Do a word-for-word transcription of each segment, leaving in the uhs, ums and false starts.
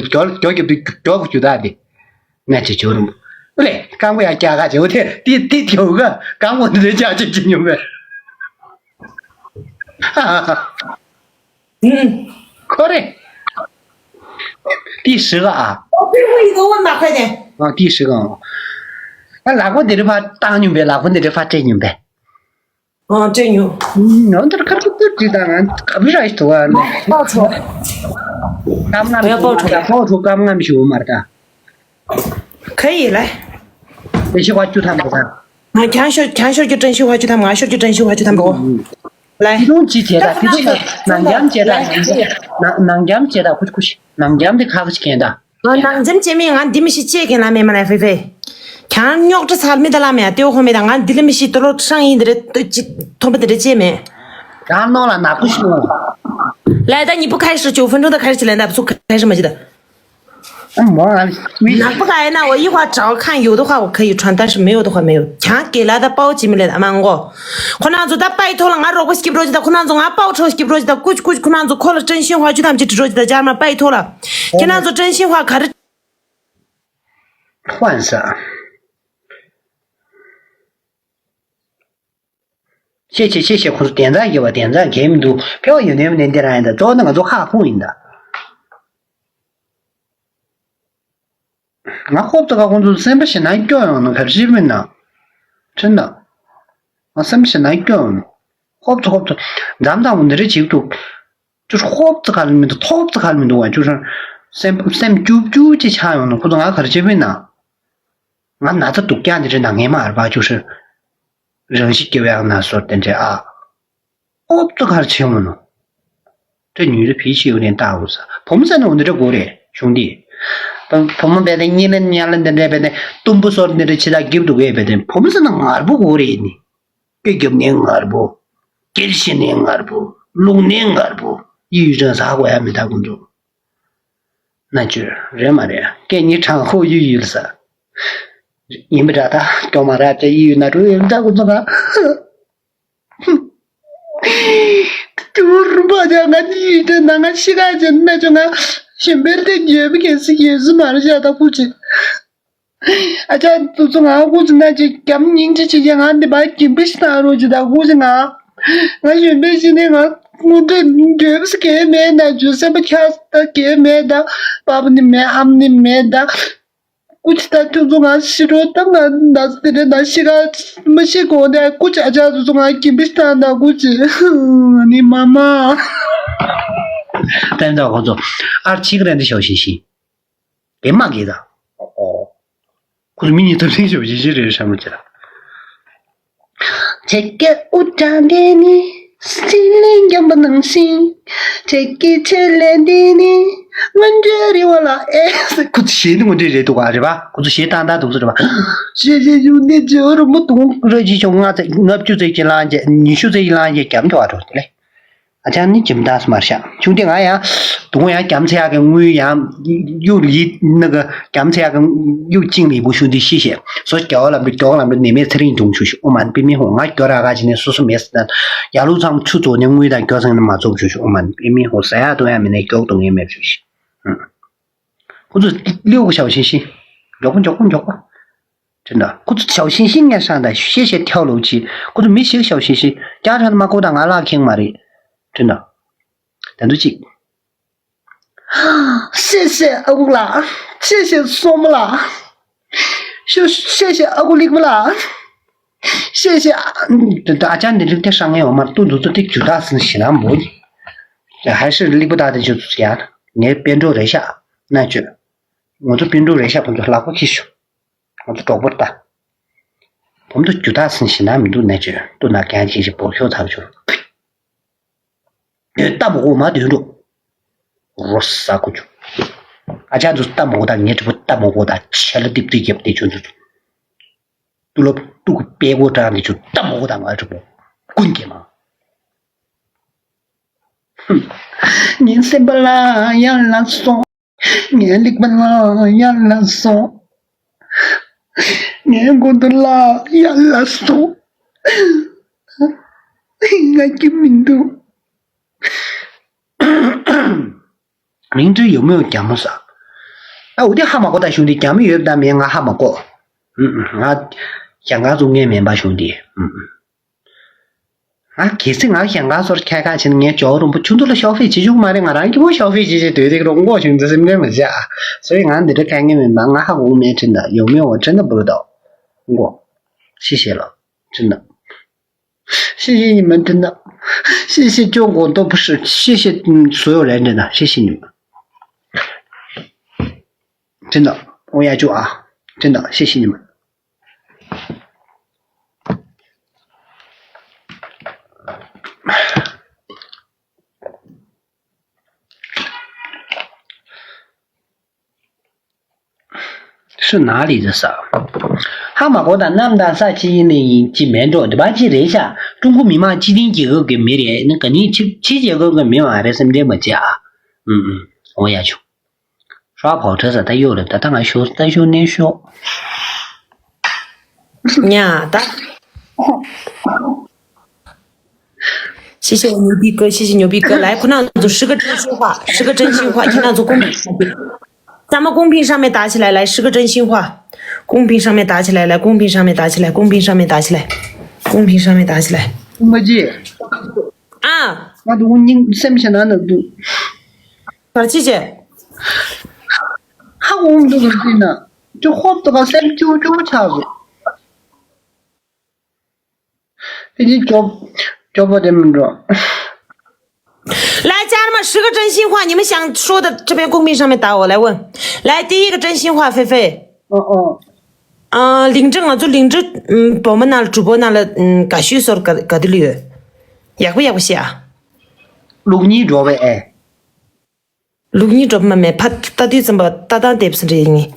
མགྱོགས་མགྱོགས་རྒྱབ་དུས་མགྱོགས་པོ་རྒྱུག་སྟངས་དེ། ན་ཅི་བྱོས་རུང་། ཨུ་ལེ་རྐང་པ་ཡར་བཀྱག་ག་བྱེད་འོ་དེ་དེ་དེ་རྒྱུག་ག་རྐང་པ་འདི་འདྲ་བཀྱག་བྱེད་ཀྱི་མྱོང་བས། ཁོ་རེ། དེ་ཧྲི་ག་ཨ། ཨ་དེ་ཧྲི་ག་ཨ། ལག་པ་འདི་རེ་ཕར་བཏང་མྱོང་བས། ལག་པ་འདི་རེ་ཕར་སྤྲད་མྱོང་བས། ཨ་སྤྲད་མྱོང་། ནང་དུ་ཁ་ཐུག་ཏུ་བྲིས་དང་ང་ཁ་བི་ར་ཞིག་ཐུག་བ་ནི། པའོ་ཁྲོ། སྐམ་ང་མི་པའོ་ཁྲོ། ཤོད་པའོ་ཁྲོ་སྐམ་ང་མི་ཤོད་མར་ད། ཁ་ཡི་ལ། བཀྲ་ཤིས་པ་བཅུ་ཐམ་པ་དང་། ང་ཁྱང་ཤོར་ཁྱང་ཤོར་གྱི་བཀྲ་ཤིས་པ་བཅུ་ཐམ། ང་ཤོར་གྱི་བཀྲ་ཤིས་པ་བཅུ་ཐམ་པའོ། ལ། ཁྱི་སྟོང་གཅིག་བྱས་ད་ཁྱི་སྟོང་ནང་འགྱམ་བྱས་ད་ནང་འགྱམ་བྱས་ད་ཁུ་ཁུ་ཤི་ནང་འགྱམ་དེ་ཁ་ཁུ་ཤི་གན་ད། ང་ནང་འཇམ་བྱེད་མི་ང་འདི་མི་ཤི་ཅེས་ཁེན་ལ་མེ་མ་ལ་ཧྥེ་ཧྥེ། ཁྱང་རྙོག་དྲ་ཚར་མི་ད་ལ་མེ་ཡ་ཏེའོ་ཧོ་མེ་ད་ང་འདི་ལ་མི་ཤི་ཏོ་ལོ་ཧྲང་ཡིན་འདི་རེ་ཏོ་ཅི་ཐོམ་པ་འདི་རེ་ཅེས་མེ། རང་ནོ་ལ་ནག་པོ་ཤི་ནོ། ལ་ད་ཉི་པོ་ཁ་ཧྲི་ཅོ་ཧྥན་ཀྲོ་ད་ཁ་ཧྲི་ཅི་ལན་ད་བུ་ཁ་ཧྲི་མ་ཅི་ད། ཨ་མོ་ཨ་ལི་ནག་པོ་ག་ཡིན་ན་འོ་ཡི་ཧ་ཅའོ་ཁང་ཡོད་དོ་ཧ་འོ་ཁ་ཡི་ཁྲོན་ཏར་ཤི་མེ་ཡོད་དོ་ཧ་མེ་ཡོད་ཁྱང་ཀེ་ལ་ད་པའོ་ཅི་མི་ལེ་ད་མང་གོ། ཁོ་ན་ཚོ་ད་པའི་ཐོག་ལ་ང་རོགས་པ་སྐྱིབ་རོ་ཅི་ད་ཁོ་ན་ཚོ་ང་པའོ་ཁྲོ་སྐྱིབ་རོ་ཅི་ད་ཀུ་ཅི་ཀུ་ཅི་ཁོ་ན་ཚོ་ཁོ་ལ་ཀྲན་ཤིན་ཧ་ཅུ་ཐམ་ཅི་ཀྲི་རོ་ཅི་ད་ཇར་མ་པའི་ཐོག་ལ། ཁྱེད་ན་ཚོ་ཀྲན་ཤིན་ཧ་ག་རི། 换色。谢谢谢谢 ཁོ་ཚོ་དན་རྩ་རྒྱས་པ་དན་རྩ་རྒྱས་མི་འདུག་ཕེ་བ་ཡོད་ནའི་མི་ནའི་འདི་རང་ཡིན་ད། གཙོ་བོ་ནི་ང་ཚོ་ཧ་ཁུང་ཡིན་ད། ང་ཧོབ་ཏེ་ཁ་ཁོང་ཚོ་སེམས་པ་ཞེ་ན་སྐྱོ་ཡོང་ནོ་ག་རེ་བྱེད་མིན་ན། ཁྲིན་ད། ང་སེམས་པ་ཞེ་ན་སྐྱོ་ཡོང་ནོ། ཧོབ་ཏེ་ཧོབ་ཏེ། འཛམ་ཐང་པོ་འདི་རེ་བྱེད་འདུག་ཅུ་ཧོབ་ཏེ་ཁ་ལ་མི་འདུག་ཐོབ་ཏེ་ཁ་ལ་མི་འདུག་བ་ཅུ་ཧྲ། སེམས་སེམས་སྐྱུབ་སྐྱུབ་ཅེས་ཆགས་ཡོང་ནོ་ཁོ་ཚོ་ང་ག་རེ་བྱེད་མིན་ན། ང་ན་ཚ་སྡུག་ཀྱང་འདི་རེ་ན་ངེས་མ་རེད་པ་ཅུ་ཧྲ། རང་ཤི་སྐྱེ་བའི་ཨ་ན་སོར་དེ་འདྲ་ཨ། ཨོབ་ཙོ་གར་ཆེ་མོ་ནོ། དེ་ཉུལ་རེ་ཕི་ཆི་ཡོད་ནས་ལྟ་འོ་ས། བུ་མོ་ཟེར་ན་འོ་འདི་འདྲ་དགོས་རེད་གཞུང་འདི། བུ་མོ་བས་ཏེ་གཉིད་ལན་ཉལ་ལན་འདི་འདྲ་བས་ཏེ་གཏུམ་པོ་སོར་འདི་འདྲ་ཆི་ད་རྒྱབ་འདུག་གས་བས་ཏེ་བུ་མོ་ཟེར་ན་ངར་པོ་དགོས་རེད་ནི། སྐེ་རྒྱབ་ནས་ངར་པོ། སྐེ་ཤི་ནས་ངར་པོ། རླུང་ནས་ངར་པོ། ཡི་ཡུལ་ཅང་ཟ་དགོས་ཡ་མི་ད་ཀུན་འདུག་ན་ཅོ་རེད་མ་རེད་སྐད་ཉིད་དྲང་ཧོ་ཡུ་ཡུལ་ས། ཡིན་པ་འདྲ་ད་སྐྱོ་མ་ར་ཅེ་ཡི་ཡུལ་ན་ཀྲུ་ཡུལ་ད་ཀུན་ཚོ་ང་། ཀྱུར་པ་ཅང་ང་ནི་ཡུལ་དེ་ན་ང་ཤི་ག་ཅེ་ན་ཅོ་ང་ཞིམ་པའི་དེ་འགྱོད་པའི་གལ་སྲིད་ཡོད་སྲིད་མ་རེད་ཅག་ད་ཀུ་ཅི། ཨ་ཅག་ཏུ་ཚོ་ང་ཀུ་ཅི་ན་ཅི་རྒྱམ་སྙིང་རྗེ་ཆེ་ཅེ་ང་འདི་པ་གྱིམ་པི་ཤི་ན་རོ་ཅི་ད་ཀུ་ཅི་ང་། ང་ཞིམ་པའི་ཤི་ནས་ང་ཀུ་འདྲེ་འགྱོད་པའི་གལ་མེད་ན་ཅོ་སེམས་པ་ཁྱག་ད་གལ་མེད་ད་པ་པ་ནི་མེད་ཨམ་ནི་མེད་ད། ཀུ་ཅི་ད་ཁྱོད་ཚོ་ང་ཤི་རོ་ད་ང་ན་ཟི་དེ་རེ་ན་ཤི་ག་མ་ཤི་གོ་ནས་ཀུ་ཅི་ཨ་ཅག་ཚོ་ཚོ་ང་གྱིམ་པི་ཤི་ད་ན་ཀུ་ཅི་ནི་མ་མ། བསྟན་དག་ཁོ་ཚོ་ཨར་ཆིག་རེ་འདི་ཞའོ་ཤི་ཤི། དེ་མ་གི་ད། ཨོ། ཁོ་ཚོ་མི་གཉིས་ཐབས་ཤེས་ཞབས་ཞི་ཞི་རེད་ཤ་མ་ཅི་ལ། ཆེ་གེ་ཨུ་ཏྲ་འདི་ནི་སི་ལིང་རྒྱམ་པ་ནང་བཞིན། ཆེ་གེ་ཆེ་ལེ་འདི་ནི་སྔོན་འགྲོའི་རི་བ་ལ་ཨེ། ཁོ་ཚོ་ཞེ་ནི་སྔོན་འགྲོའི་རེད་འདུག་ག་རེད་པ། ཁོ་ཚོ་ཞེ་ཏང་ཏང་འདུག་ཚོ་རེད་པ། ཞེ་ཞེ་ཡུ་ནི་ཇོ་རུ་མོ་དུང་ར་ཇི་ཆུང་ལྔ་ཚེ་ལྔ་བཅུ་ཚེ་གཅིག་ལང་རྗེས་ཉི་ཤུ་ཚེ་གཅིག་ལང་རྗེས་རྒྱམ་ཐོ་བ་འགྲོ་དེ་ལེ། ཨ་ཅག་ནི་ཇི་མ་ད་སུ་མར་ཤག་ཆུང་དེ་ང་ཡང་དུང་ཡང་རྒྱམ་ཚེ་ཡག་གི་དངུལ་ཡང་གཡུག་ལི་ནི་གི་རྒྱམ་ཚེ་ཡག་གི་གཡུག་ཅིང་ལི་བུ་ཤུ་འདི་ཤི་ཤེ་སོ་རྒྱ་བ་ལམ་འགྲོ་རྒྱ་བ་ལམ་འགྲོ་ནི་མེད་ཚེ་རིང་འབྱུང་ཆུ་ཤི་ཨོ་མ་ནི་པི་མི་ཧོ་ང་རྒྱ་ར་ག་ཅི་ནས་སོ་སོ་མེད་སི་ན་ཡ་ལུ་ཚང་ཆུ་ཚོ་ནི་དངུལ་དང་རྒྱ་ཚང་ནི་མ་ཚོགས་ཆུ་ཤི་ཨོ་མ་ནི་པི་མི་ཧོ་ཟ་ཡ་དུང་ཡ་མི་ནས་རྒྱ་དུང་ཡ་མེད་ཆུ་ཤི་ཁོ་ཚོ་ལིའུ་གི་ཞའོ་ཤིང་ཤི་མགྱོགས་པོ་མགྱོགས་པོ་མགྱོགས་པོ། དྲན་ད། ཁོ་ཚོ་ཞའོ་ཤིང་ཤིང་ངས་ཧྲང་ད་ཤེ་ཤེ་ཐལ་ལོ་ཆི། ཁོ་ཚོ་མི་ཞིག་ཞའོ་ཤིང་ཤིང་ཀྱང་ཧྲང་མ་ཁོ་ད་ང་ལག་ཁེངས་མ་རེད། དྲན་ད། ད་དུ་ཅིག་ཤེ་ཤེ་ཨ་ཁུ་ལགས། ཤེ་ཤེ་སོ་མོ་ལགས། ཤོ་ཤེ་ཤེ་ཨ་ཁུ་ལིག་མ་ལགས། ཤེ་ཤེ་ཨ། ད་ཨ་ཅག་འདི་རིགས་དེ་ཧྲང་ངེ་འོ་མར་ཏུ་འདུ་ཚོ་ཏིག་ཇུ་ད་སིན་ཤི་ན་འབོ། ཧ་ཤི་ལིག་པ་ད་དེ་ཇུ་ཚོ་ཡ། ངའི་པན་ཀྲོ་རེ་ཤ། ན་ཅོ། ང་ཚོ་པན་ཀྲོ་རེ་ཤ་ཕན་ཚོ་ལག་པ་ཁྱི་ཤོ། ང་ཚོ་གྲོགས་པོར་ལྟ། བུམ་དུ་རྒྱུ་དག་སིན་ཞིག་ན་མི་འདུག་ནས་བརྗོད་དུ་ན་གན་ཁྱི་ཞིག་བོར་ཤོག་ཚར་བྱུར། ཡོད་ལྟ་མོ་གོ་མ་དོན་འགྲོ། རོ་ས་ཀུ་ཆུ། ཨ་ཅག་ཚོ་ལྟ་མོ་གོ་དང་ངའི་གྲོགས་པོ་ལྟ་མོ་གོ་དང་ཆེ་ལ་ཏིབ་ཏིབ་རྒྱབ་སྟེ་ཆུ་འདུག་ཏུ་ལོ་ཏུ་གུ་པེ་གོ་དྲང་ནས་ཆུ་ལྟ་མོ་གོ་དང་ང་གྲོགས་པོ་ཀུན་གྱིས་མ། ངའི་སེམས་པ་ལ་ཡར་ལ་སོང་། ངའི་ལིག་པ་ལ་ཡར་ལ་སོང་། ངའི་མགོ་ཐོག་ལ་ཡར་ལ་སོང་། ང་སྐྱིད་མི་འདུག་མིང་འདི་ཡོད་མེད་རྒྱ་མོ་ཟ། ད་འོ་དེ་ཧ་མ་གོ། ད་གཞུང་འདི་རྒྱ་མི་ཡོད་དང་མེད་ང་ཧ་མ་གོ། ཨུ་ཨུ། ང་ཞང་ཁང་བཙུགས་མཁན་མིན་པ། གཞུང་འདི། ཨུ་ཨུ། ང་གལ་སྲིད་ང་ཞང་ཁང་ཚོར་ཁྱད་ཁ་ཕྱེ་ན། ངས་ཇོ་བོ་རིན་པོ་ཆེ་མདུན་ལ་ཤོག་ཕེབས་བྱེད་ཆོག་མ་རེད། ང་རང་སྐྱིད་པོ་ཤོག་ཕེབས་བྱེད་བྱེད་སྡོད་དེ་རོགས་མགོ་ཆུང་ཚེ་སེམས་ཁྲལ་མི་བྱེད་ཨ། སོ་ཡི་ང་འདི་འདྲ་དཀའ་ངལ་མིན་པ། ང་ཧ་གོ་མེད་དྲན་ད་ཡོང་མེད་འོ་དྲན་ད་འབུར་ད་མགོ། ཤི་ཤི་ལ་དྲན་ད། 谢谢你们，真的，谢谢救国都不是，谢谢嗯所有人，真的，谢谢你们，真的，我也就啊，真的谢谢你们。是哪里的啥？哈马国的那么大啥基因的基本着，对吧？这人下，中国民嘛，既定结构跟没人，那肯定七七结构跟没完，还是没这么讲。嗯嗯，我也去。刷跑车啥，他有了，他当然修，他修那修。 ཉ་ད། 谢谢我牛逼哥，谢谢牛逼哥。来，快让祖十个真心话，十个真心话，请让祖公平上面，咱们公屏上面打起来，来，十个真心话，公屏上面打起来，来，公屏上面打起来，公屏上面打起来，公屏上面打起来。 མ་གཅིག啊， ང་དུ་སྙིང་སེམས་ཤེས་ན་ན་དུ། 可儿姐姐， ཧ་འོང་འདུག་གི་ན་ཅུ་ཧོབ་ཏུ་ག་སེམས་ཅུ་ཅུ་ཆགས་སོ། དེ་ཅི་ཅོབ་ཅོབ་པ་དེ་མི་འགྲོ། 来，家人们，十个真心话，你们想说的这边公屏上面打我来问。来，第一个真心话，菲菲。 ཨོ་ཨོ། 啊，领证啊，做领证，嗯，我们那主播那了，嗯，感谢说个个的旅游，也不也不写啊。 ལུགས་གཉིས་འགྲོ་བའི་ཨེ། လူကြီးတို့မမဲဖတ်တတ်သူစံပါတတ်တတ်တယ်စံရင်းကြီး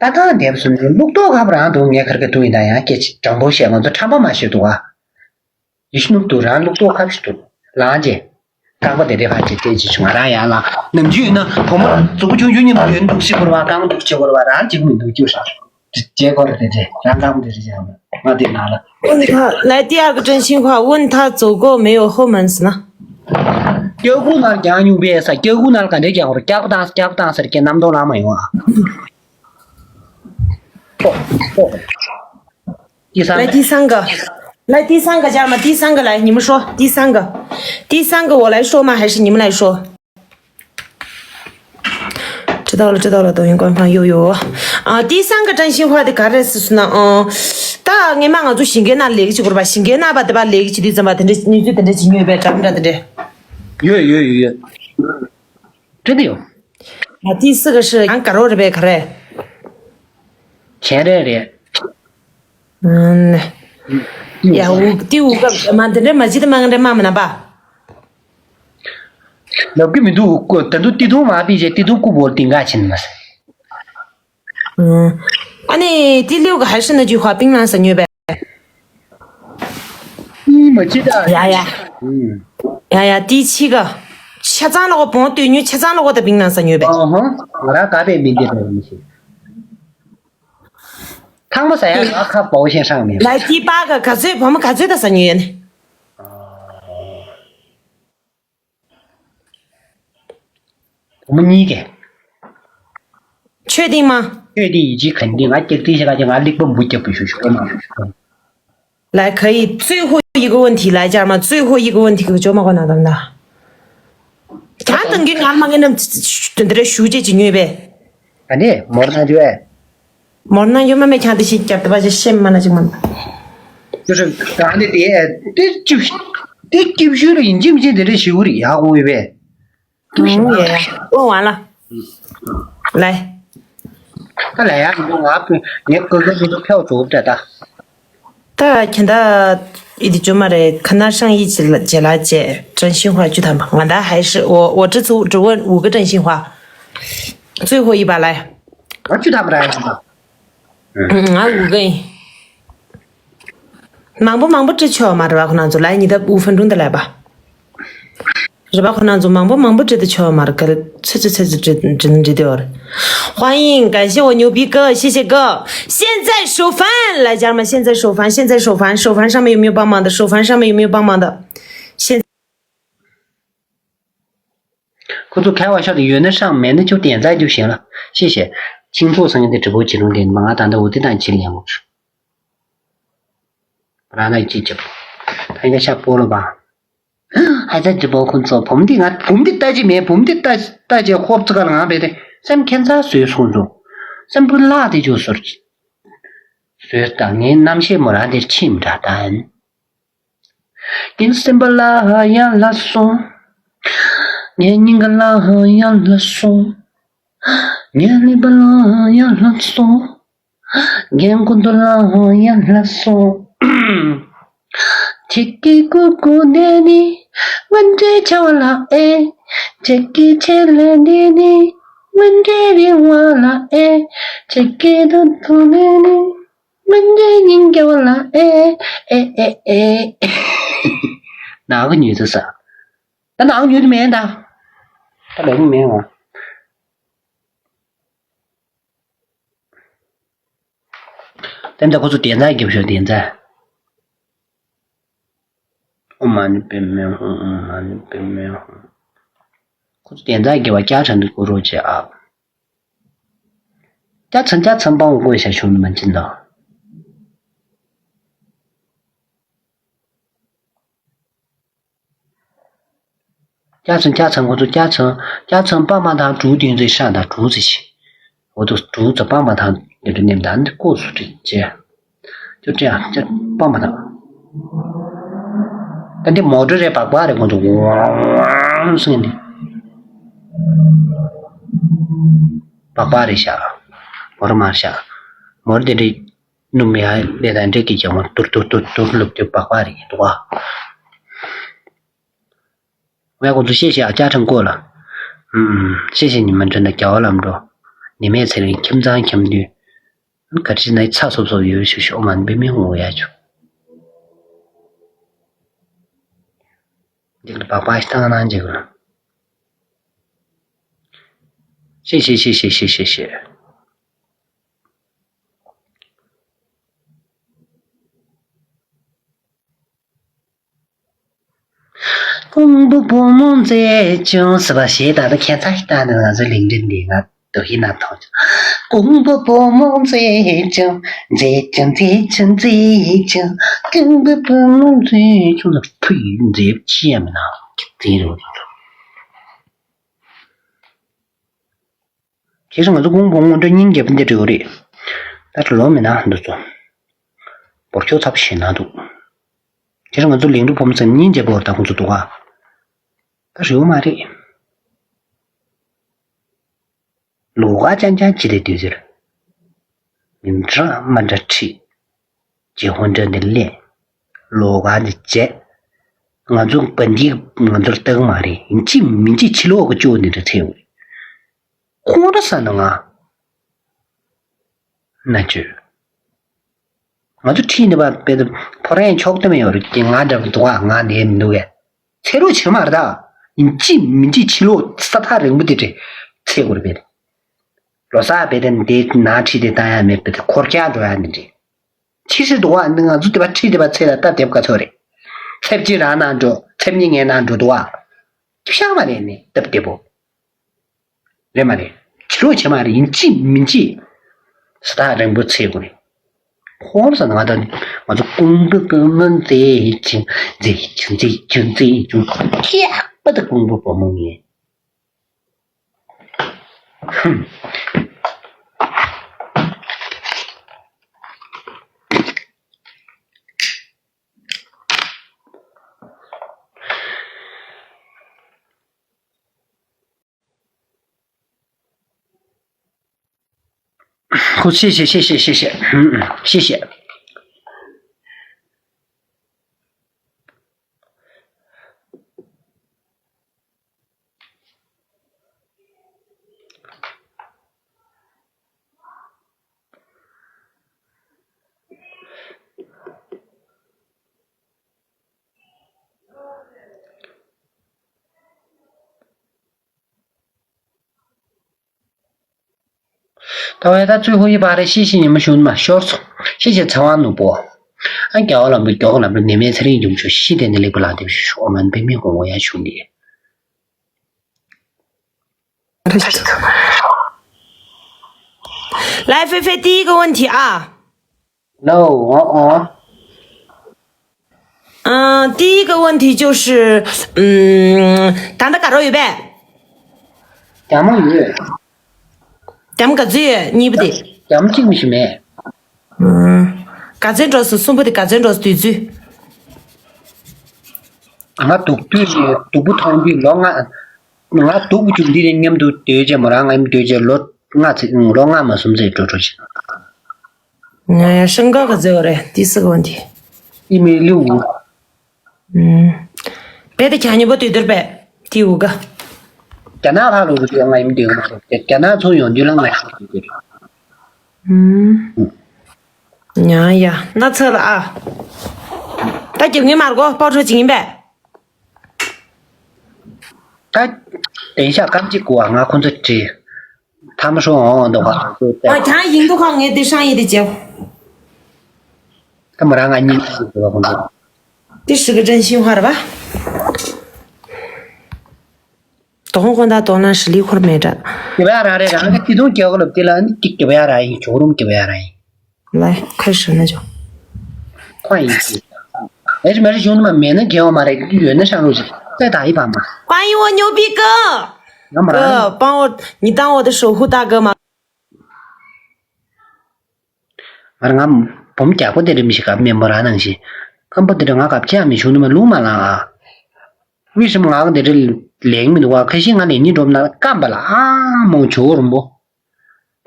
ད་ཐང་འདེབས་སོང་ནས་ལུག་ཏོག་ཁབ་རང་དུ་ངས་ཁར་གི་དུ་ཡིན་ད་ཡང་སྐད་ཅིག་དྲང་པོ་བཤད་ང་ཚོ་ཁྲམ་པ་མ་ཤེས་འདུག་ཨ། ཡིད་སྣུབ་ཏུ་རང་ལུག་ཏོག་ཁབ་ཞིག་ཏུ་ལངས་རྗེས། རྐང་པ་དེ་འདྲའི་ཕར་ཅིག་སྤྲད་ཅིག་བྱུང་ང་རང་ཡང་ལ་ནམ་རྒྱུན་ཡིན་ན་བུ་མོ་གཟུགས་པོ་ཆུང་ཆུང་ཉིད་མ་ཡོད་འདུག་ཤི་དགོས་ར་བ་རྐང་འདུག་ཅི་དགོས་ར་བ་རང་ཅིག་མི་འདུག་ཅི་ཧྲ། རྗེས་སྐོར་དེ་རེད་རང་རྐང་པ་དེ་རེད་ཅང་ང་དེ་ན་ལ། 问他，来第二个真心话，问他走过没有后门子呢？ སྐྱག་ཁུ་ནང་རྒྱང་སྨྱུག་པས་ས་སྐྱག་ཁུ་ནང་ག་འདྲས་རྒྱག་བར་སྐྱག་ཁུ་བཏང་སྐྱག་ཁུ་བཏང་ཟེར་སྐད་རྣམ་རྟོག་ལངས་མ་ཡོང་ཨ། ཨོ་ཨོ། 第三 来第三个，来第三个，家人们，第三个来，你们说第三个，第三个我来说吗？还是你们来说？ 知道了，知道了，抖音官方又有啊。第三个真心话的卡热斯是呢，嗯，ད་ངས་མ་ང་ཚོ་ཞིང་ཁའི་ནང་ལས་ཀྱི་བྱེད་དགོས་ར་བ། ཞིང་ཁའི་ནང་བ་དེ་བ་ལས་ཀྱི་བྱེད་དུས་ཙམ་པ་དེ་འདྲ་ཉིན་ཚོད་དེ་འདྲ་བྱེད་ཉོས་པའི་འདྲ་མི་འདྲ་དེ་འདྲ། 有有有有。真的有。 ང་第四个是ཡང་དགའ་རོགས་རེད་པས་ག་རེ། 钱 རེད་རེད། 嗯，ཡ་འུ་དེ་འུ་ག་མ་དེ་འདྲ་མ་བྱེད་དེ་མ་ང་འདྲ་མ་མ་ན་པ། ལབ་ཀྱི་མི་འདུག་ད་དུང་ཏི་ཏུང་མ་པི་ཅེ་ཏི་ཏུང་ཀུ་བོར་ཏིང་ག་ཕྱིན་མ་ཟེར། 嗯， ཨ་ནི་第六个还是那句话，槟榔是牛掰。 གཉིས་མ་ཅི་ད། 呀呀，呀呀，第七个，ཆ་ཚང་ལོག་བོང་སྟོད་ཉོས། ཆ་ཚང་ལོག་ད་冰冷三牛呗。 ཨོ་ཧོ། ང་རང་ག་པའི་མི་འདི་འདྲ་མི་ཤེས། ཐང་མ་ཟ་ཡ་ང་ཁ་པའོ་ཤེས་ཧྲང་མེད། 来第八个，ག་ཚོད་བོང་མ་ག་ཚོད་ད་ཟ་ཉོས་ཡ་ནི། བུ་མོ་གཉིས་ཀས། 确定吗？ 确定 ཡིན་གཅིག་ག་འདི་ང་སྐྱག་ཏི་ཞེ་ག་ཅེ་ང་གླེགས་པ་འབུ་རྒྱབ་པ་ཞུ་ཞུ་ཨེ་མ། 来，可以，最后一个问题，来，家人们，最后一个问题，给我舅妈给我拿到那。 ཁྱང་དང་གི་ངར་མ་ངན་ནམ་དེ་འདྲ་ཞུ་རྗེས་ཀྱི་ཉོས་པས། ཨ་ནི་མོར་ན་ཇོ་ཨེ། མོར་ན་ཇོ་མ་མེད་ཁྱང་དེ་ཤི་རྒྱབ་དེ་བ་ཅི་ཤེས་མ་ན་ཅིག་མ། 就是咱的爹，这就这就修了，你信不信在这修的呀？我以为。 嗯，也问完了。来。 他来呀，你说我要不，你哥哥不是票走不得的。 ད་ཁྱེད་ད་ཡིད་དེ་བཅོས་མ་རེད། ཁ་ན་ཧྲང་ཡིད་ཀྱི་ལ་ཇེ་ལ་ཇེ་真心话 བཅུ་ཐམ་པ། ང་ད་还是我我这次只问五个真心话，最后一把来。 我去他们来了。 ང་འུ་གེ། མང་པོ་མང་པོ་བྲི་ཆོག་མ་རེད་བ། ཁོ་ན་ཚོ་ལ་ཉི་ད་འུ་ཧྥན་ཀྲུང་ད་ལ་བ། རེད་བ། ཁོ་ན་ཚོ་མང་པོ་མང་པོ་བྲི་ད་ཆོག་མ་རེད། ག་རེ་ཚོད་ཚོད་ཚོད་ཚོད་བྲི་བྲི་བྲི་དེ་ཡོད་རེད། 欢迎，感谢我牛逼哥，谢谢哥。现在首发，来家人们，现在首发，现在首发，首发上面有没有帮忙的？首发上面有没有帮忙的？现 ཁོ་ཚོ་ཁ་བ་ཤོར་དུ་ཡོད་ན་ཧྲང་མེད་ན་ཁྱོད་བདེན་རྫས་རྒྱུ་ཞིག་ལ་ཤེས་ཤེས། ཁྱིང་ཚོགས་སང་དེ་གྲི་པོ་བྱེད་རུང་དེ་མ་ང་ད་ལྟ་འུ་དེ་དང་ཕྱིར་ལེན་དགོས། རང་ལ་ཅི་བྱེད། ད་ཡ་ཤ་སྤོ་ལོ་བ། ཧ་ཙ་གྲི་པོ་ཁོ་ཚོ་བུམ་དེ་ང་བུམ་དེ་ལྟ་ཅི་མེད་བུམ་དེ་ལྟ་ལྟ་ཅི་ཧོབ་ཙི་ག་ལ་ང་བས་དེ་སེམས་ཁྱད་མཚར་བཟོས་སོང་ཚོ། སེམས་པོ་བརླག་དེ་ཅོ་སོར། བཟོས་ད་ངའི་རྣམ་ཤེས་མོ་རང་དེར་ཕྱིན་འདྲ་ད་ཡིན། ངའི་སེམས་པ་ལ་ཡར་ལ་སོང་། ངའི་སྙིང་ག་ལ་ཡར་ལ་སོང་། ངའི་ལུས་པ་ལ་ཡར་ལ་སོང་། ངའི་མགོ་ཐོག་ལ་ཡར་ལ་སོང་། ཁྱེད་ཀྱི་ཀུ་ཀུ་འདི་ནི་དངོས་འབྲེལ་ཆེ་བ་ལ་ཨེ། ཁྱེད་ཀྱི་ཆེད་ལས་འདི་ནི་དངོས་འབྲེལ་རིང་བ་ལ་ཨེ། ཁྱེད་ཀྱི་ཐུང་ཐུང་འདི་ནི། མི་འདྲའི་སྙིང་རྒྱ་བ་ལ་ཨེ་ཨེ་ཨེ་ཨེ། ནག་ཉུལ་དུ་ས། ད་ནག་ཉུལ་དུ་མེད་ད། ད་ལས་ཀུན་མེད་འོང་། དེ་འདྲ་ཁོ་ཚོ་བདེན་རྫས་རྒྱབ་ཤོག་བདེན་རྫས། ཨོཾ་མ་ཎི་པདྨེ་ཧཱུྃ། ཨོཾ་མ་ཎི་པདྨེ་ཧཱུྃ། ཁོ་ཚོ་བདེན་རྫས་རྒྱབ་པ་བསྐྱར་དྲན་དུ་བསྐུར་རོགས་བྱེད་ཨ། བརྒྱ་ཚང་བརྒྱ་ཚང་སྤང་དགོས་ཤ་ཆུང་མ་ཅི་འདྲ། བརྒྱ་ཚང་བརྒྱ་ཚང་ཁོ་ཚོ་བརྒྱ་ཚང་བརྒྱ་ཚང་སྤང་མ་དང་དྲུག་དེ་ཚོའི་ཤ་དང་དྲུག་ཚེ་ཆེ། འོ་དུ་དྲུག་ཚོ་སྤང་མ་དང་དེ་འདྲ་ནེམ་དང་འདི་ལྐོག་སུ་བྲིས་བྱས། ཅོ་ཅོ་ཡང་ཅོ་སྤང་མ་དང་། ད་འདི་མོ་ཊ་རེད་སྦག་སྦག་རེད་ཁོང་ཚོ་ཝང་ཟེར་ནས། སྦག་སྦག་རེད་ཤག་མོ་ར་མར་ཤག་མོ་ར་དེ་འདྲའི་སྣུམ་ཡང་ལས་དང་འབྲས་ཀྱི་ལྗང་བ་ཏུར་ཏུར་ཏུར་ཏུར་ལུབ་ཏུ་སྦག་སྦག་རེད་འདུག་ག་ཝེ་ཁོང་ཚོ་ཤེས་ཤེས་ཨ་ཅག་ཁྲང་ཀོ་ལ། ཨུམ། ཤེས་ཤེས་ཉི་མ་འདྲ་ན་རྒྱ་བ་ལམ་འགྲོ། ནི་མེད་ཚེ་རིང་ཁྱིམ་ཚང་ཁྱིམ་དུས། ག་རེ་ན་ཚ་སོབ་སོབ་ཡོད་ཤུ་ཤུ་ཨོ་མ་འབད་མི་ངོ་ཡ་ཆུ། འཇིག་ལ་བག་བག་ཤི་བཏང་ན་འཇིག་ལ། ཤེས་ཤེས་ཤེས་ཤེས་ཤེས་ཤེས་ཤེས། ཀོང་པོ་བུ་མོ་མཛེས་ཅུང་ཟེར་བ་ཞེས་ད་ལྟ་ཁྱད་མཚར་ཞིག་བཏང་ནས་ང་ཚོའི་ལིང་ཏིང་འདི་ང་དུ་ཧི་ན་མཐོང་བྱུང་། ཀོང་པོ་བུ་མོ་མཛེས་ཅུང་མཛེས་ཅུང་མཛེས་ཅུང་མཛེས་ཅུང་། ཀོང་པོ་བུ་མོ་མཛེས་ཅུང་ལ་ཕུ་ཡུལ་མཛེས་ཅི་ཡང་མིན་ན་ཁྱི་རོ་རོ། ཁྱེད་ཚོ་ང་ཚོ་ཀོང་པོ་སྔོན་འགྲོ་སྙིང་རྗེ་པོ་འདི་འདྲ་རེད། ད་ལོ་མིན་ན་འདུག་ཚོ། འབོར་ཁྱོད་ཚབ་ཞེ་ན་འདུག་ཁྱེད་ཚོ་ང་ཚོ་ལིང་རུ་ཕོ་མོ་ཚོ་སྙིང་རྗེ་པོ་ད་ཁོང་ཚོ་འདུག་ཨ། ད་རེད་མ་རེད། ལོ་ག་ཅང་ཅང་ཅི་ལས་དུས་ཟེར། མི་འདྲ་མ་འདྲ་ཁྲིད། རྗེ་ཧོན་འདྲ་འདི་ལས། ལོ་ག་འདི་བྱས། ང་ཚོ་བན་དེ་ང་ཚོར་ལྟ་གི་མ་རེད་ཡིན་གཅིག་མིན་གཅིག་ཕྱི་ལོག་གི་ཅོག་འདི་འདྲ་ཐེབས་ཡོད་རེད། ཁོང་ར་ས་ན་ང་། ན་ཅོ། ང་ཚོ་ཁྲིད་ནི་པ་དཔེ་དེ་ཕོ་རེན་ཕྱོགས་དེ་མ་ཡོད་རེད་ཀྱི་ང་འདྲ་པོ་འདུག་ཨ་ང་འདི་མི་འདུག་གས། ཚེ་རོགས་བྱེད་མ་རེད་ད། ཡིན་གཅིག་མིན་གཅིག་ཕྱི་ལོག་ས་ཐག་རིང་པོ་དེ་འདྲས་ཚེ་གོ་རེད་པས། ལོ་གསར་བས་དེ་འདི་ན་ཁྲིད་དེ་བཏང་ཡ་མེད་པས་དེ་འཁོར་རྒྱག་འགྲོ་ཡ་ནི་འདྲས། ཕྱི་སྲིད་དུ་བ་ནི་ང་ཚོ་དེ་པ་ཁྲིད་དེ་པ་ཚེ་ལ་སྟབས་བདེ་པོ་ག་ཚོད་རེད། ཚེབ་གཅིག་རང་ནང་འགྲོ་ཚེབ་གཉིས་ངའི་ནང་འགྲོ་འདུག་བ། ཤག་མ་རེད་ནི་སྟབས་བདེ་པོ། རེད་མ་རེད། ཕྱི་རོགས་བྱེད་མ་རེད་ཡིན་གཅིག་མིན་གཅིག་ས་ཐག་རིང་པོ་ཚེ་དགོས་རེད། ཁོང་ས་ང་དང་ང་ཚོ་ཀོང་པོ་བུ་མོ་མཛེས་ཅིང་མཛེས་ཅིང་མཛེས་ཅིང་མཛེས་ཅིང་ཁྱད་པར་དུ་ཀོང་པོ་བུ་མོ་ངས། ཁོ་ཤེས་ཤེས་ཤེས་ཤེས་ཤེས་ཤེས་ཤེས་ཤེས། ད་བས་ད་ཚུལ་ཧུ་ཡི་བ་རེ་ཤི་ཤི་ཉི་མ་ཤུན་མ་ཤོར་སོང་ཤི་ཤི་ཚེ་དབང་ནུ་པོ། ཨ་རྒྱ་བ་ལམ་པོ་རྒྱ་བ་ལམ་པོ་ནི་མའི་ཚེ་རིང་ཡུམ་ཆོ་ཤི་དེ་ནི་ལེགས་པོ་ལག་དེབ་ཤོ་མན་པའི་མི་ཧོང་བོ་ཡ་ཤུན་དེ། 来，菲菲，第一个问题啊。No，哦哦。嗯，第一个问题就是，嗯，ད་ལྟ་ག་རེ་ཡོད་པས། རྒྱ་མོ་ཡོད། རྒྱ་མོ་ག་ཚོད་ཡོད། གཉིས་པ་དེ། རྒྱ་མོ་གཅིག་མི་ཞིག་མེད། ཨུམ། ག་ཚོད་འགྲོ་སོང་། གསུམ་པ་དེ་ག་ཚོད་འགྲོ་སོང་། དུས་ཚོད། ང་སྡུག་དུས་ནས་སྡུག་པོ་མཐོང་དུས་ལོ་ལྔ། ང་སྡུག་པོ་བྱུང་དུས་ནས་མཉམ་དུ་སྡོད་བྱས། མོ་རང་ང་མཉམ་སྡོད་བྱས་ལོ་ལྔ་ཚེ་ལོ་ལྔ་མ་གསུམ་ཚེ་འགྲོ་འགྲོ་བྱས། ང་ཡང་ཤང་ཀ་ག་ཚོད་རེད། ཏི་སི་གོ་འདི། ཨི་མེ་ལུ། ཨུམ། བེ་ཏི་གྱ་ཉི་པོ་དུས་དུར་བེ་ཏི་འུ་ག་རྒྱ་ནག་ལྷ་ལུ་རུ་ང་ཡིན་དུས་རྒྱ་ནག་ཚུར་ཡོང་དུས་ལ་ང་ཡིན་དུས། ཨུམ། ཉ་ཡ་ན་ཚ་ལ་ཨ། ད་རྒྱབ་ངའི་མར་གོ་པོ་ཁྲོ་ཅིག་ཡིན་པས། ད་དེང་ཤག་སྐམ་གཅིག་གོ་བ་ང་ཁོང་ཚོ་བྲིས། ཐ་མ་ཧྲོ་འོང་འདུག་ག་ཨ་ཀྱང་ཡིན་འདུག་ག་ངས་དེ་ཧྲང་ཡིན་དེ་བྱེད། ད་མ་རང་ང་གཉིས་ཀྱི་འདུག་ག་ཁོང་ཚོ། དེ་ཧྲི་གི་ཅན་ཤིང་ཧར་བ། དོ་ཧོང་ཁོང་ད་དོ་ན་ཧྲི་ལི་ཁོར་མེད་འདྲ། གི་བ་ར་རེ་རང་གི་ཏི་ཏུང་སྐྱེ་གོ་ལབ་དེ་ལ་ནི་ཏིག་གི་བ་ར་ཡིན། ཇོ་རུམ་གི་བ་ར་ཡིན།来，开始那就。ཁོ་ཡིན་གྱི། ཨེ་ཅི་མ་རེད། གཞུང་དུ་མ་མེད་ན་རྒྱལ་བ་མ་རེད། ཡོད་ན་ཤང་རུ་ཞིག་ཙེ་ད་ཡི་བ་མ། 欢迎我牛逼哥。 ང་མ་རང་།哥，帮我，你当我的守护大哥吗？ ང་རང་ང་བུམ་རྒྱག་པ་དེ་རིམ་ཞིག་ག་མེ་མོ་ར་ནང་བཞིན། ཁམ་པ་དེ་རིང་ང་གབ་ཅག་མི་བྱུང་ནི་མ་ལུང་མ་ལང་ཨ། དབུས་སམ་ང་ག་དེ་རིང་ལེགས་མི་འདུག་བ། ཁ་ཤས་ང་ལེགས་ཉིན་འགྲོ་ན་སྐམ་པ་ལ་ཨ་མོང་ཇོ་རུམ་པོ།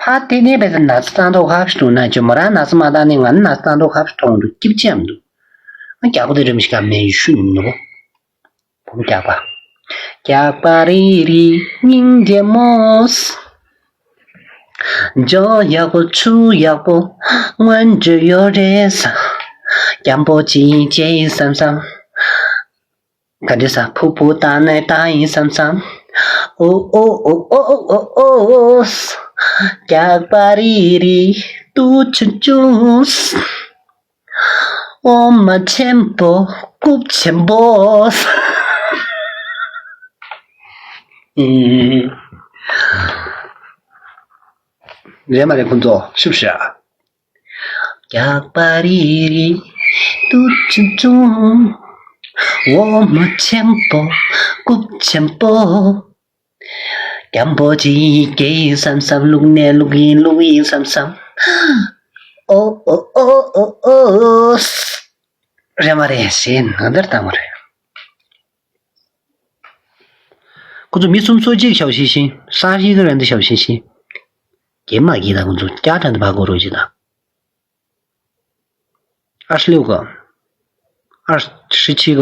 ཕ་དེ་ནས་བས་ན་ཚ་ཙང་ཐོག་ཧབ་ཤི་ཏུ་ན་ཅོ་མོ་ར་ན་ཚ་མ་ད་ནི་ང་ན་ཚ་ཙང་ཐོག་ཧབ་ཤི་ཐོང་འདུག་སྐྱིབ་ཅམ་འདུག་ང་རྒྱག་པ་དེ་རིམ་ཞིག་ག་མེ་ཡུ་ཤུ་ནི་མི་འདུག་བུམ་རྒྱག་པ། རྒྱག་པ་རི་རི་སྙིང་རྗེ་མོ། ཇོ་ཡག་པོ་ཆུ་ཡག་པོ་སྔོན་འཇོ་ཡོད་རེད་ས། རྒྱམ་པོ་ཅི་ཅེ་བསམ་བསམ། ག་འདྲེ་ས་ཕུ་ཕུ་ཏ་ནེ་ཏ་ཡིན་བསམ་བསམ། ཨོ་ཨོ་ཨོ་ཨོ་ཨོ་ཨོ། རྒྱག་པ་རི་རི་ཏུ་ཆུ་ཆུ། ཨོ་མ་ཆེན་པོ་རྐུབ་ཆེན་པོ། ཨེ། རེད་མ་རེད་ཁོང་ཚོ་ཤུབ་ཤ། རྒྱག་པ་རི་རི་ཏུ་ཆུ་ཆུ། ཨོ་མ་ཆེན་པོ་རྐུབ་ཆེན་པོ། རྒྱམ་པོ་ཅི་སྐྱེ་ཡིན་བསམ་བསམ། ལུག་ནས་ལུག་ཡིན་ལུག་ཡིན་བསམ་བསམ། ཨོ་ཨོ་ཨོ་ཨོ་ཨོ། རེད་མ་རེད་ཞེས་ནང་ལྟར་བཏང་བ་རེད། ཁོ་ཚོ་མི་གསུམ་སོ་གཅིག་ཤའོ་ཤི་ཤིང་སང་ཤི་གི་རན་དུ་ཤའོ་ཤི་ཤིང་། གེ་མ་གི་ད་ཁོ་ཚོ་ཀྱ་ཏན་དུ་བ་གོ་རོ་ཅི་ད། ཨར་ཤི་ལེའུ་ག་ཨར་ཤི་ཆི་ག་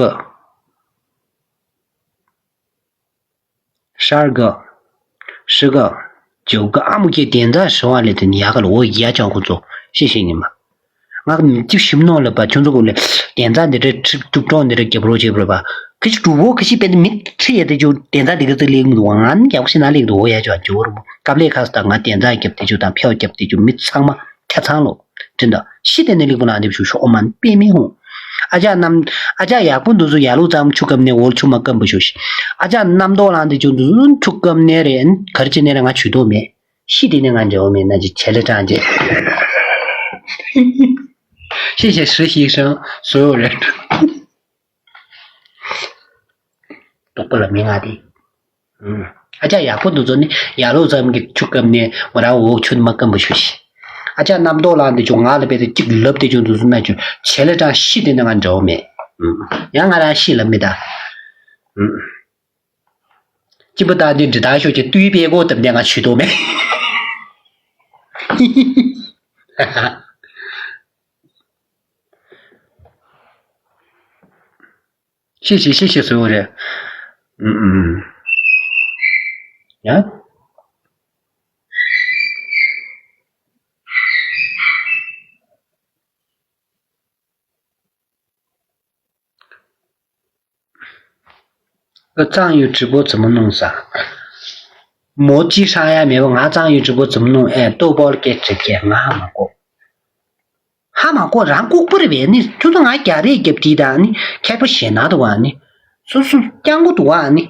ཤར་ག་ཤི་ག་ཇོ་ག་ཨ་མོ་ཁྱེད་དེ་འདྲ་ཞུ་བ་ལས་དེ་ནི་ཡག་ག་ལ་འོ་ཡ་ཅང་ཁོ་ཚོ་ཤེས་ཤེས་ཉི་མ། ང་གི་མི་གཅིག་ཞིམ་ནོ་ལ་པ་ཁྱོད་ཚོ་གོ་ལས་དེ་འདྲ་འདི་འདྲ་ཁྲི་དཀྲུག་གྲོགས་འདི་འདྲ་རྒྱབ་རོགས་བྱེད་པར་པ། ཁི་ཆི་གྲུ་བོ་ཁི་ཆི་པེ་མི་ཁྲི་ཡ་དེ་ཅུ་དེ་འདྲ་འདི་ག་ཚོད་ལེགས་མི་འདུག་ང་ནི་རྒྱབ་ཤི་ན་ལེགས་འདུག་འོ་ཡ་ཅོ་ཇོ་རུ་མོ་ཀབ་ལེ་ཁ་སི་ད་ང་དེ་འདྲ་རྒྱབ་དེ་ཅུ་དང་ཕེའོ་རྒྱབ་དེ་ཅུ་མི་ཚང་མ་ཁ་ཚང་ལོ། དྲིན་ད་ཤི་དེ་ནས་ལེགས་པོ་ལ་འདེབས་ཞུ་ཤོག་ཨོ་མ་ནི་པེ་མི་ཧོང་། ཨ་ཅག་རྣམ་ཨ་ཅག་ཡག་པོ་འདུག་ཚོ་ཡ་ལུག་ཙམ་ཆུ་ཀབ་ནས་འོལ་ཆུ་མ་ཀབ་པ་ཞུ་ཤི། ཨ་ཅག་རྣམ་རྟོག་ལང་དེ་ཅུ་འདུག་ཆུ་ཀབ་ནས་རེད་གར་ཅི་ནས་རེད་ང་ཇུས་གཏོགས་མེད། ཤི་དེ་ནས་ང་འཇལ་བ་མེད་ན་ཅི་བྱེད་ལེ་དྲང་རྗེས། ཤི་ཤི་ཧྲི་ཤི་ཧྲང་བཟོ་ཡོད་རེད། དོག་པ་ལ་མི་ང་དེ། ཨ་ཅག་ཡག་པོ་འདུག་ཚོ་ནི་ཡ་ལོ་ཙམ་གྱི་ཆུ་སྐམ་ནས་མོ་རང་འོག་ཆུ་མ་སྐམ་པ་ཞུ་ཤི། ཨ་ཅག་རྣམ་རྟོག་ལངས་དེ་ཅུ་ང་ལ་དཔེ་དེ་གཅིག་ལབ་དེ་ཅུ་འདུག་ཚོ་ན་ཅུ་བྱེད་ལེ་དྲང་ཤི་དེ་ནས་ང་འཇལ་བ་མེད། ཡང་ང་རང་ཤི་ལབ་མི་ད། སྐྱིད་པོ་བཏང་དུས་འབྲི་ཐག་ཤོད་ཀྱི་ལྟོས་པའི་སྒོ་བཏབ་ནས་ང་ཇུས་གཏོགས་མེད། ཤི་ཤི་ཤི་ཤི་ཟེར་བ་རེད། ཨུམ་ཨུམ། ཡ། ཨ་གཙང་ཡུལ་གྲི་པོ་ཙི་མོ་ནོང་ས། མོ་ཅི་ཧྲ་ཡ་མེད་པ་ང་གཙང་ཡུལ་གྲི་པོ་ཙི་མོ་ནོང་ཨེ་ལྟོ་བོལ་སྐད་གྲིབ་སྐད་ང་ཧ་མ་གོ། ཧ་མ་གོ་རང་ལྐུགས་པ་རེད་པས་ནི་ཁྱོད་ཚོ་ང་རྒྱ་རེད་རྒྱབ་དྲིས་དང་ནི་ཁྱད་པར་ཞེ་ན་འདུག་བ་ནི། སོ་སོ་སྐྱང་པོ་འདུག་བ་ནི།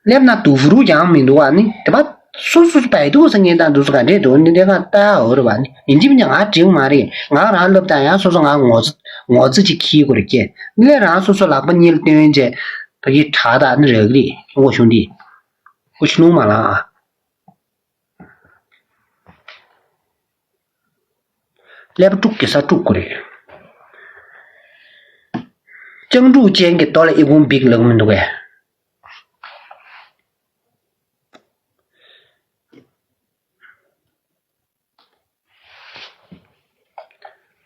སླེབས་ན་དུ་ཧུ་རུ་ཀྱང་མི་འདུག་བ་ནི། དེ་པ་སོ་སོ་སོ་བས་འདུག་ཟེར་མཁན་དང་འདུག་ཟེར་ག་འདྲས་འདུག་ནི། དེ་ག་ལྟ་འོ་རེད་བ་ནི། ཡིན་གཅིག་མིན་གཅིག་ང་འགྲིག་མ་རེད། ང་རང་སླེབས་དང་ཡང་སོ་སོ་ང་ངོ་ངོ་ཚ་ཅིག་ཁྱི་དགོས་རེད་ཀྱེ། ནི་ལས་རང་སོ་སོ་ལག་པ་གཉིས་ལ་སྟོན་བྱས་ད་གི་དྲག་དང་ནི་རག་རེད། ངོ་ཤུང་འདི་ཁོ་ཆུ་ནུང་མ་ལང་ཨ། ཀླད་པ་དཀྲུག་གི་ས་དཀྲུག་དགོས་རེད། སྤྱང་ཕྲུག་ཅན་གྱི་ལྟོ་ལ་ཨི་ཁུང་འབིག་ལབ་མི་འདུག་གས།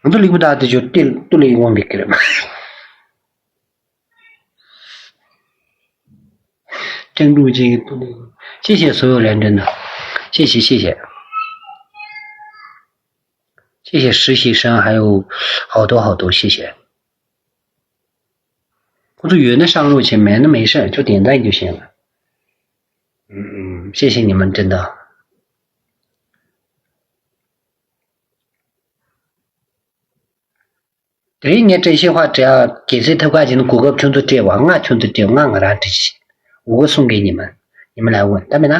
ང་ཚོ་ལིག་པ་དག་དེ་ཚོ་ཏིལ་ཏུ་ལ་ཨི་ཁུང་འབིག་གི་རེད། སྤྱང་ཕྲུག་ཅན་གྱི་ལྟོ་ལ་ཨི་ཁུང་། 谢谢所有认真的，谢谢谢谢。 谢谢实习生，还有好多好多谢谢。 ཁོ་ཚོ་ཡོད་ན་上路去，没那没事，就点赞就行了。嗯嗯，谢谢你们，真的。 དེ་རིང་ངས་བཀྲ་ཤིས་ཧྭ་བཀྲ་གལ་སྲིད་ཐབས་ཁ་བྱས་ན་གོ་སྐབས་ཁྱོད་ཚོ་སྤྲད་བ། ང་ཁྱོད་ཚོ་སྤྲད་བ། ང་ང་རང་བཀྲ་ཤིས་འུ་ག་གསུང་མཁན་ཉི་མ་ཉི་མ་ལ་འོ་ད་མེད་ན་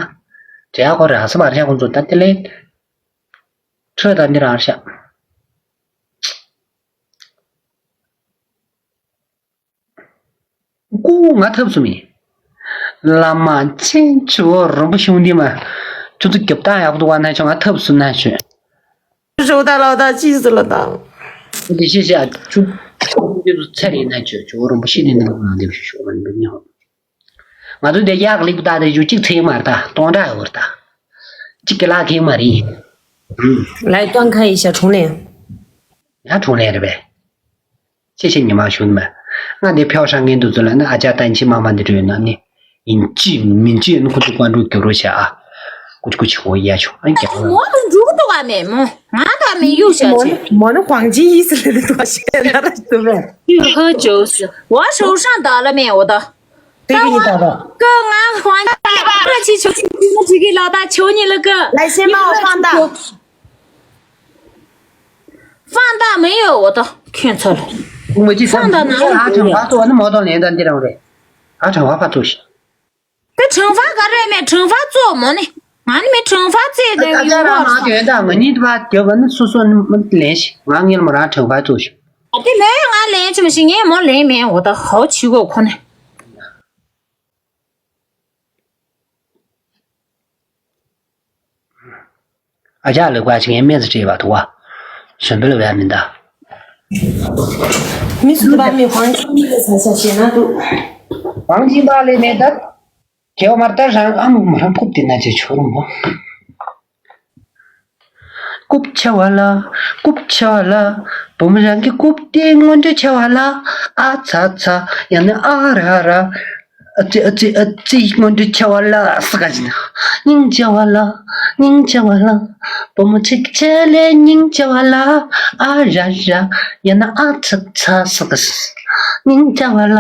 བཀྲ་ཁོ་ར་ས་མ་ར་ཁོ་ཚོ་ད་དེ་ལས་ཁྲོད་ད་འདི་རང་ཤག་སྐུ་ང་ཐབས་སུ་མེད། བླ་མ་ཆེན་ཆུ་བོ་རིན་པོ་ཆེ་འདི་མ། ཁྱོད་ཚོ་རྒྱབ་སྟངས་ཡག་པོ་འདུག་བ་ན་ཆོག་ང་ཐབས་སུ་ན་ཆོད། 收到了，他气死了，他。 འདི་ཤེས་ཤེས་ཆུ། ཁྱོད་ཚོ་ཚེ་རིང་ན་ཆོད་ཆུ་བོ་རིན་པོ་ཆེ་འདི་འདི་མ་འདེབས་ཤོག་ཤོག་མ་འདེབས་ཉོ། ང་ཚོ་འདི་ཡག་ལེགས་པ་ད་དེ་ཆུ་གཅིག་ཚེ་མ་རེད་ད་སྟོང་ཕྲག་ཡོད་རེད་ད། གཅིག་གི་ལག་ཁེངས་མ་རེད། ལའི་ཏོན་ཁ་ཡི་ཤ་གྲོང་ལེན། ཡང་གྲོང་ལེན་རེད་པས། ཅེས་བྱས་ཉི་མ་ཞུ་ནི་མ། ང་འདི་ཕེའོ་ཧྲང་ངན་འདུག་ཚོད་ལ་ནི་ཨ་ཅག་ཏན་ཆི་མ་མ་འདི་བྲོས་ན་ནི། ཡིན་ཅི་མིན་ཅི་ནི་ཁོ་ཚོ་ཀོན་ཀྲུག་རྒྱབ་རོགས་བྱ་ཨ། ཀུ་ཅི་ཀུ་ཅི་ཧོ་ཡ་ཆུ་ཨ་རྒྱབ་རོགས། མོ་དང་འགྲུག་འདུག་བ་མེད་མོ། ང་དང་མི་གཡུག་བྱ་མོ་ཆེ། ནི་མོ་ནི་ཝང་ཅི་ཡིས་ལེ་ལེ་འདུག་བ་ཤེས་ན་ར་འདུག་བས། 去喝酒去。我手上打了没有的？ 这个你找到。哥，俺还爸爸去求求你那几个老大，求你了，哥。来，先帮我放大。放大没有，我都看错了。我记得放大哪里有？啊，惩罚做那毛刀连着地上的，啊，惩罚发出去。这惩罚个人没惩罚做么呢？俺没惩罚这个。大家让马卷的，我你把脚跟叔叔那么联系，俺给他们让惩罚做去。 དེ་མོས་ང་ལན་ཅི་མ་ཤེས། ངས་མོ་ལན་མེད་འོ་ད་ཧའོ་ཆི་གོ་ཁོ་ནས། ཨ་ཅག་ལུག་པ་ཅིག་ངས་སྨན་ཟ་སྤྲད་པ་འདུག་བ། གཞོན་པ་ལ་བས་མིན་ད། མི་སུ་དུ་བ་མི་ཧོན་ཆུ་མི་ལ་ས་ས་ཞེ་ན་འདུག་ཝང་ཅིན་པ་ལས་མེད་ད། ཁྱེའུ་མར་ལྟར་རང་ཨ་མོ་མ་རང་རྐུབ་དེ་ན་ཅི་ཆོ་རུ་མོ། རྐུབ་ཆེ་བ་ལ། རྐུབ་ཆེ་བ་ལ། བུ་མོ་རང་གི་རྐུབ་དེ་སྔོན་འགྲོ་ཆེ་བ་ལ། ཨ་ཚ་ཚ། ཡང་ན་ཨ་ར་ར། ཨ་ཙི་ཨ་ཙི་ཨ་ཙི་སྔོན་འགྲོ་ཆེ་བ་ལ་ས་ག་ཅི་ན། སྙིང་རྗེ་བ་ལ། སྙིང་རྗེ་བ་ལ། བུ་མོ་ཚིག་ཆེ་ལས་སྙིང་རྗེ་བ་ལ། ཨ་ར་ར། ཡང་ན་ཨ་ཚ་ཚ་ས་ག་ས། སྙིང་རྗེ་བ་ལ།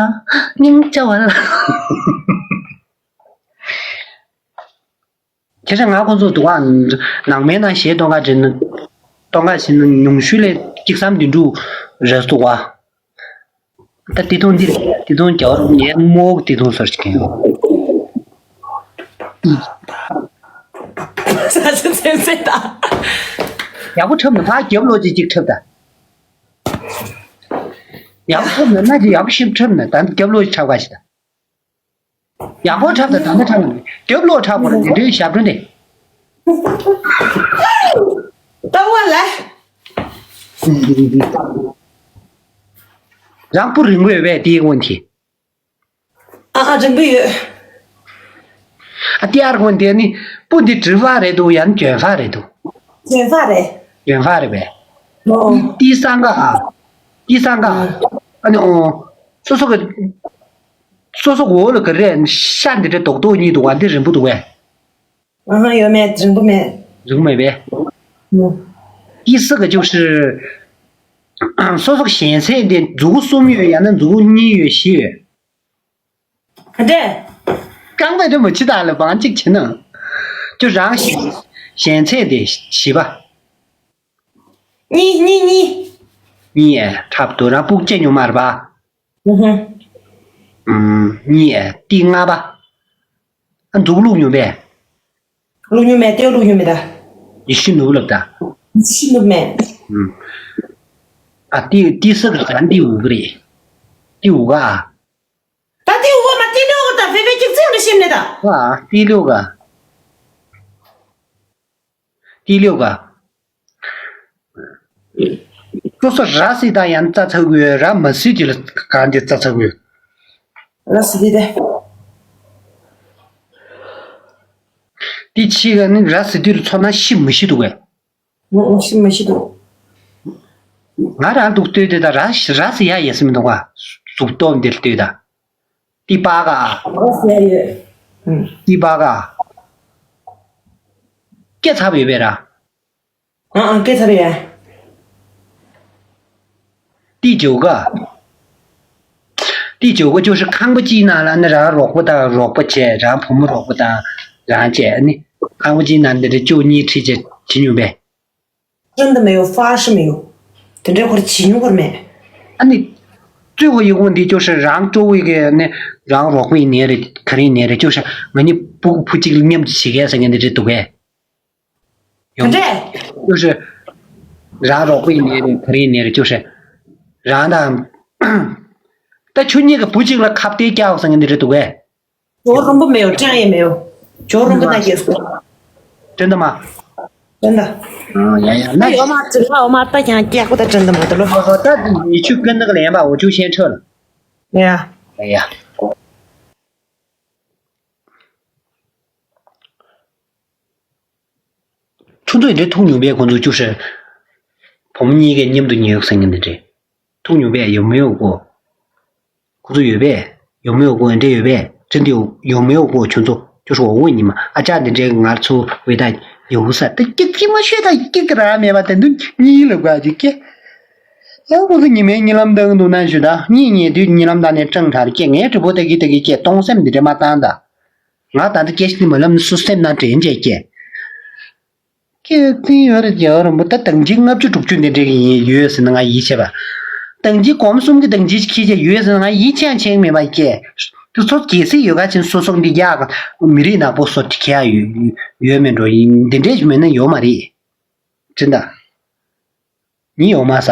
སྙིང་རྗེ་བ་ལ། ཁྱེད་ཚོ་ང་ཁོང་ཚོ་འདུག་ག་ནང་མའི་ནང་གཞས་གཏོང་ག་འདྲེན་ན། གཏོང་ག་ཕྱིན་ན་ཉུང་ཤོས་ལས་གཅིག་བསམ་བདུན་དྲུག་རེད་འདུག་ག་ད་དེ་དུང་འདི་རེད། དེ་དུང་རྒྱ་བར་ངའི་རྨོག་དེ་དུང་སོར་ཅིག་ཡོད། ས་ཆ་ཚན་ཚན་དང་། ཡག་པོ་འཁྲབ་ན་ཕར་རྒྱབ་ལོག་ཅིག་ཅིག་འཁྲབ་ད། ཡག་པོ་འཁྲབ་ན་ན་ཅིག་ཡག་པོ་ཞིག་འཁྲབ་ན་ད་རྒྱབ་ལོག་ཅིག་འཁྲབ་ག་ཞིག་ད། ཡག་པོ་འཁྲབ་དང་ད་ལྟ་འཁྲབ་དགོས་རེད། རྒྱབ་ལོག་འཁྲབ་དགོས་རེད། དེ་འདྲའི་ཞབས་བྲོ་འདི། ལྟ་བ་ལ། རང་སྤུ་རིང་པོ་ཡོད་པས་དེའི་དབང་གིས། ཨ་ཨ་རིང་པོ་ཡོད། ཨ་ཏི་ཨར་དབང་དེ་ནི་སྤུ་འདི་འབྲི་བ་རེད་འདུག་ཡང་ལྗོན་ཧྥ་རེད་འདུག་ལྗོན་ཧྥ་རེད། ལྗོན་ཧྥ་རེད་པས། ཨོ། ཏི་སང་ག་ཨ། ཏི་སང་ག་ཨ་ནི་ཨོ། སོ་སོ་གི་སོ་སོ་འོག་ལ་ག་རེ་ཤ་འདི་འདྲ་རྡོག་རྡོག་གཉིས་འདུག་བ། འདི་རིང་པོ་འདུག་བས། 嗯哼，有没有？真不美。 རིང་པོ་མེད་པས།嗯。 第四个就是 སོ་སོ་གཞན་ཚེ་འདི་མཛུ་གུ་གསུམ་ཡོད་ཡང་ན་མཛུ་གུ་གཉིས་ཡོད་བཞི་ཡོད། ག་འདྲས། རྐང་པ་འདི་མ་ཕྱི་དག་ལ་བང་གཅིག་བྱེད་ན། ཁྱོད་རང་གཞན་གཞན་ཚེ་འདི་བཞི་པ། གཉིས་གཉིས་གཉིས། གཉིས་ཡས་འཁྲབ་འདུག་རང་སྤུ་གུ་སྐྱེ་མྱོང་མ་རེད་པ། ཨུ་ཧུ། ཨུམ། གཉིས་ཡས་ཏི་ལྔ་པ། ཨ་འདུག་བླུག་མྱོང་པས། བླུག་མྱོང་མེད། ཏེའུ་བླུག་མྱོང་མེད་ད། ཡེ་ཤུ་ནུབ་ལབ་ད། ཡེ་ཤུ་ནུབ་མེད། ཨ་ཏི་ཏི་ས་ག་ག་ཏི་འུ་གི་རེད། ཏི་འུ་ག་ཨ། ད་ཏི་འུ་ག་མ་ཏི་ལོ་ག་ད་ཕེ་ཕེ་ཀྱི་ཙིང་རེ་ཤེས་ནས་ད། ཨ་ཏི་ལོ་ག་ཏི་ལོ་ག་སོ་སོ་ར་སི་ད་ཡང་རྩ་ཚ་གུ་ཡོད། ར་མ་སི་ཅི་ལ་ག་འདི་རྩ་ཚ་གུ་ཡོད། ར་སི་དི་དེ། ཏི་ཆི་ག་ནི་ར་སི་དི་རུ་ཚོ་ན་ཤི་མི་ཤི་འདུག་གས། ངོ་ཤི་མི་ཤི་འདུག་ང་རང་འདུག་ལྟོས་དེ་ད་ར་ཤི་ར་སི་ཡ་ཡེ་སི་མི་འདུག་ག་ཟུག་སྟོབས་འདིར་ལྟོས་ད། ཏི་པ་ག་ར་སི་ཡ་ཡོད། ཏི་པ་ག་སྐད་ཚབ་ཡོད་པས་ར། ཨང་ཨང་སྐད་ཚབ་ཡོད། ཏི་ཇོ་ག་ཏི་ཇོ་ག་ཅོ་ཧྲི་ཁང་པ་ཅིག་ནང་ལ་ནི་རང་རོགས་པ་དང་རོགས་པ་བྱས། རང་བུ་མོ་རོགས་པ་དང་རང་བྱས། ཨ་ནི་ཁང་པ་ཅིག་ནང་འདི་འདྲ་ཅོ་གཉིས་ཁྲིད་བྱས་བྱེད་མྱོང་པས། ཁྲིད་འདི་མེད་ཡོ་ཧྥ་ཤི་མེད་ཡོ། དེ་འདྲའི་ཁོར་བྱེད་མྱོང་ཁོར་མེད། ཨ་ནི་གཙོས་ཁོ་ཡི་གུང་འདི་ཅོ་ཧྲི་རང་ཅོ་བའི་གི་ནི་རང་རོགས་པ་ཡིན་ནའི་རེད། ག་རེ་ཡིན་ནའི་རེད། ཅོ་ཧྲི་ང་གཉིས་ཕྲུ་གུ་བུ་གཅིག་མཉམ་དུ་བྱེད་མཁན་ཟེར་མཁན་འདི་འདྲ་འདུག་གས། ཡོང་། ག་འདྲས། ཅོ་ཧྲི། རང་རོགས་པ་ཡིན་ནའི་རེད། ག་རེ་ཡིན་ནའི་རེད། ཅོ་ཧྲི། རང་དང་། ད་ཁྱོད་གཉིས་ཀྱི་བུ་གཅིག་ལ་ཁ་གཏད་བཀྱག་ཟེར་མཁན་འདི་རེད་འདུག་གས། ཇོ་རུམ་པ་མེད་ཡོ། ཅང་ཡེ་མེད་ཡོ། ཇོ་རུམ་པ་ན་སྐྱེས་སོ། དྲན་ད་མ། དྲན་ད། ཨ་ཡ་ཡ་ན། ཡོ་མ་ཙི་ལ་འོ་མ་ད་ཀྱང་སྐྱག་པོ་ད་དྲན་ད་མ་ད་ལོ། ཨོ་ད་ཉི་ཆུ་ཀུན་ནག་ལེན་པ་འོ་ཆུ་ཤན་ཁྲོད་ལ། ཡ། ཡ་ཡ། ཁྱོད་ཚོ་འདྲ་ཐུག་མྱོང་པས། ཁོང་ཚོ་ཅོ་ཧྲི། བུ་མོ་གཉིས་ཀས་མཉམ་དུ་ཉལ་ཟེར་མཁན་འདི་འདྲས། ཐུག་མྱོང་པས། ཡོད་མེད་ཡོད་གོ། ཁོང་ཚོ་ཡོད་པས། ཡོད་མེད་ཡོད་གོ། འདྲ་ཡོད་པས། ཅི་འདི་ཡོད་མེད་ཡོད་གོ། ཁྱོད་ཚོ་ཅོ་ཧྲི་འོ་འོ་ཉི་མ་ཨ་ཅག་འདི་འདྲས་ང་ཚོ་བེ་ད་ཡོད་ས་ད་སྐྱིད་སྐྱིད་མ་ཤོད་ད། སྐྱིད་ཀྱི་ར་མེད་པ་དེ་འདུག་གཉིས་ལ་དགའ་ཅིག་སྐྱེ། ཡང་ཁོང་ཚོ་ཉི་མའི་གཉིད་ལམ་བཏང་འདུག་ན་ཞུ་ད། གཉིད་ཉལ་དུས་གཉིད་ལམ་ད་ནས་སྤྲང་ཁྲ་རེ་སྐྱེ། ངའི་གྲི་པོ་ད་གི་ད་གི་སྐྱེ། གཏོང་སེམས་འདི་འདྲས་མ་བཏང་ད། ང་ད་ལྟ་སྐད་ཆ་འདི་མ་ལབ་ན་སུ་སེམས་ནང་དྲན་བྱས་སྐྱེ། སྐྱེ་ཚིག་ཡོད་རེད། རྒྱལ་བ་རིན་པོ་ད་དང་ཅི་ལྔ་བཅུ་དྲུག་ཅུ་འདི་འདྲས་ཀྱི་ཡིན་ཡོད་ཟེར་ན་ང་ཡིད་ཆེས་པ། དང་ཅི་གོམ་གསུམ་གྱི་དང་ཅི་ཁྱི་ཆ་ཡོད་ཟེར་ན་ང་ཡིད་ཆེས་ཆེན་མེད་པ་སྐྱེ། དུ་ཚོ་གལ་སྲིད་ཡོད་ག་ཕྱིན་སོ་སོ་འདི་རྒྱག་མི་རིགས་ནག་པོ་སོ་ཁྱི་ཡ་ཡོད་ཡོད་མེད་འགྲོ་ཡིན། འདི་འདྲས་མེད་ན་ཡོད་མ་རེད། དྲན་ད། ཉི་ཡོད་མ་ས།